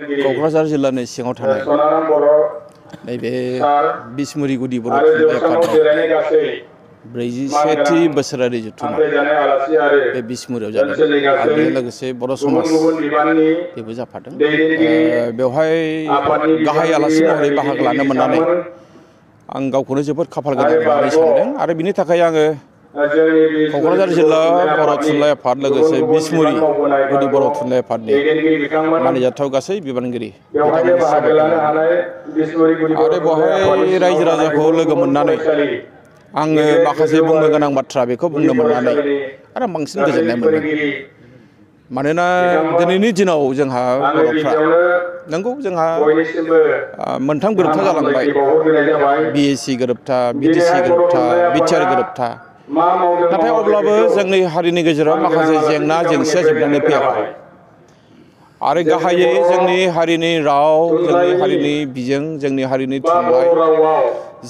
क'क्राझार जिल्लानि सिङाव थानाय नैबे बिसमुरि गुदि बर' थुनलाइ आफादनि 47थि बोसोरारि जथुम्मा बे बिसमुरियाव जादों आरो बेजों लोगोसे बर' समाज बेबो जाफादों। बेवहाय गाहाय आलासि महरै बाहागो लानो मोननानै आं गावखौनो जोबोद खाफाल गोनां होननानै सानदों आरो बिनि थाखाय आङो क'क्राझार जिल्ला बर' थुनलाइ आफाद लोगोसे बिसमुरि गुदि बर' थुनलाइ आफादनि मानिजाथाव गासै बिबानगिरि आरो बेवहाय रायजो राजाखौ लोगो मोननानै आङो माखासे बुंनो गोनां बाथ्रा बेखौ बुंनो मोननानै आरो बांसिन गोजोननाय मोनदों। मानोना दिनैनि दिनाव जोंहा बर'फ्रा नंगौ जोंहा मोनथाम गोरोबथा जालांबाय, BAC गोरोबथा, BTC गोरोबथा, बिटिआर गोरोबथा। नाथाय अब्लाबो जोंनि हारिनि गेजेराव माखासे जेंना जेंसिया जोबनानै फैयाखै आरो गाहायै जोंनि हारिनि राव, जोंनि हारिनि बिजों, जोंनि हारिनि थुनलाइ,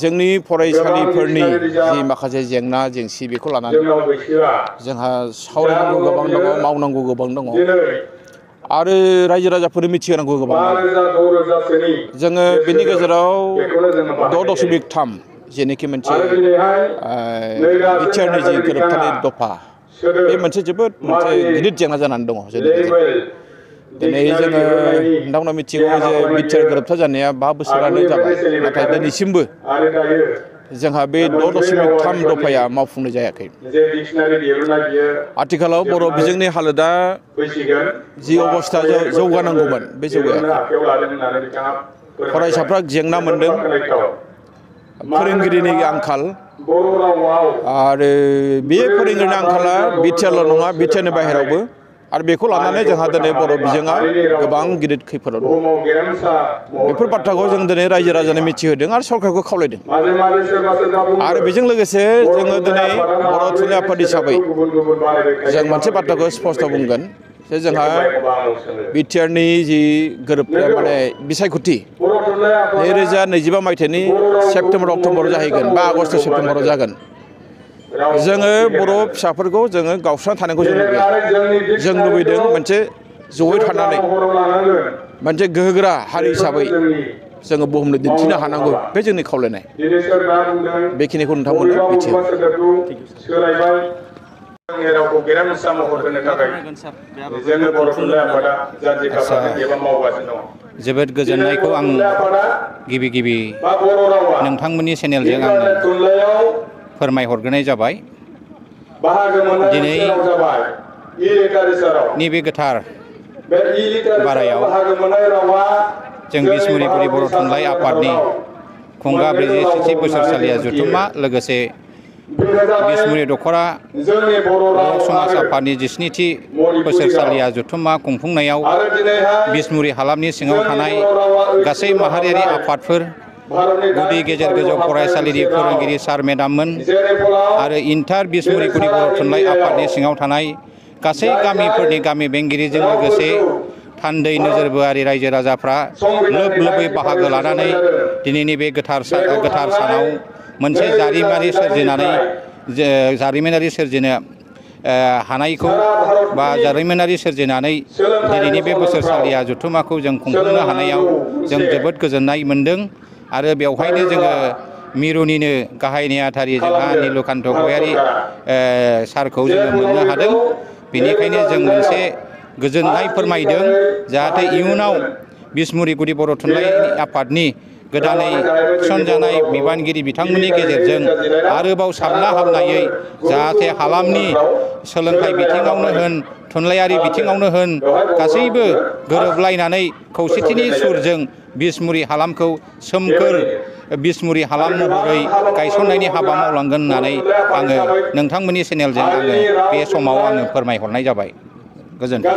जोंनि फरायसालिफोरनि जि माखासे जेंना जेंसि बेखौ लानानै जोंहा सावरायनांगौ गोबां दङ, मावनांगौ गोबां दङ आरो रायजो राजाफोरनो मिथिहोनांगौ गोबां दङ। जोङो बेनि गेजेराव 6.3 जेनोखि मोनसे बिटिआरनि जि गोरोबथानि दफा बे मोनसे जोबोद गिदिर जेंना जानानै दङ जोंनि गेजेराव। दिनै जोङो नोंथांमोना मिथिगौ जे बिटिआर गोरोबथा जानाया 5 बोसोरानो जाबाय, नाथाय दिनैसिमबो जोंहा बे 6.3 दफाया मावफुंनाय जायाखै। आथिखालाव बर' बिजोंनि हालोदा जि अबस्था जौगानांगौमोन बे जौगायाखै। फरायसाफ्रा जेंना मोनदों, फोरोंगिरिनि आंखाल आरो बे फोरोंगिरिनि आंखाला बिटिआरल' नङा, बिटिआरनि बाहेरावबो आरो बेखौ लानानै जोंहा दिनै बर' बिजोङा गोबां गिदिर खैफोदाव दं। बेफोर बाथ्राखौ जों दिनै रायजो राजानो मिथिहोदों आरो सरकारखौ खावलायदों। आरो बेजों लोगोसे जोङो दिनै बर' थुनलाइ आफाद हिसाबै जों मोनसे बाथ्राखौ स्पष्ट बुंगोन जे जोंहा बिटिआरनि जि बिसायख'थि 2025 मायथाइनि सेप्तेम्बर अक्ट'बराव जाहैगोन बा आगष्ट' सेप्तेम्बराव जागोन। जोङो बर' फिसाफोरखौ जोङो गावस्रानानै थानायखौ जों लुबैया। जों लुबैदों मोनसे जयै थानानै मोनसे गोहोगोरा हारि हिसाबै जोङो बुहुमनो दिन्थिनो हानांगौ, बे जोंनि खावलायनाय। बेखिनिखौ नोंथांमोननो मिथियो। जोंनि रावखौ गेरेमसा महर होनो थाखाय जोङो बर' थुनलाइ आफादा जानजि खाफ्रानानै एबा मावगासिनो दङ। जोबोद गोजोननायखौ आं गिबि नोंथांमोननि चेनेलजों आं फोरमायहरग्रोनाय जाबाय। दिनै नैबे गोथार बारायाव जों बिसमुरि गुदि बर' थुनलाइ आफादनि खुंगा 47थि बोसोरसालिया जथुम्मा लोगोसे बिसमुरि दख'रा बर' समाज आफादनि 17थि बोसोरसालिया जथुम्मा खुंफुंनायाव बिसमुरि हालामनि सिङाव थानाय गासै माहारियारि आफादफोर, गुदि गेजेर गोजौ फरायसालिनि फोरोंगिरि सार मेडाममोन आरो इन्टार बिसमुरि गुदि बर' थुनलाइ आफादनि सिङाव थानाय गासै गामिफोरनि गामि बेंगिरिजों लोगोसे थान्दै नोजोरबोआरि रायजो राजाफ्रा लोब लोबै बाहागो लानानै दिनैनि बे गोथार सानाव मोनसे जारिमिनारि सोरजिनो हानायखौ बा जारिमिनारि सोरजिनानै दिनैनि बे बोसोरसालिया जथुम्माखौ जों खुंफुंनो हानायाव जों जोबोद गोजोननाय मोनदों आरो बेवहायनो जोङो मिरुनिनो गाहाय नेहाथारि जोंहा निलकान्त गयारि सारखौ जोङो मोननो हादों। बेनिखायनो जों मोनसे गोजोननाय फोरमायदों जाहाथे इयुनाव बिसमुरि गुदि बर' थुनलाइ आफादनि गोदानै थिसनजानाय बिबानगिरि बिथांमोननि गेजेरजों आरोबाव साबना हामनायै जाहाथे हालामनि सोलोंथाइ बिथिङावनो होन, थुनलाइयारि बिथिङावनो होन, गासैबो गोरोबलायनानै खौसेथिनि सुरजों बिसमुरि हालामखौ सोमखोर बिसमुरि हालाम महरै गायसननायनि हाबा मावलांगोन होननानै आङो नोंथांमोननि चेनेलजों आङो बे समाव आङो फोरमायहरनाय जाबाय। गोजोन्थों।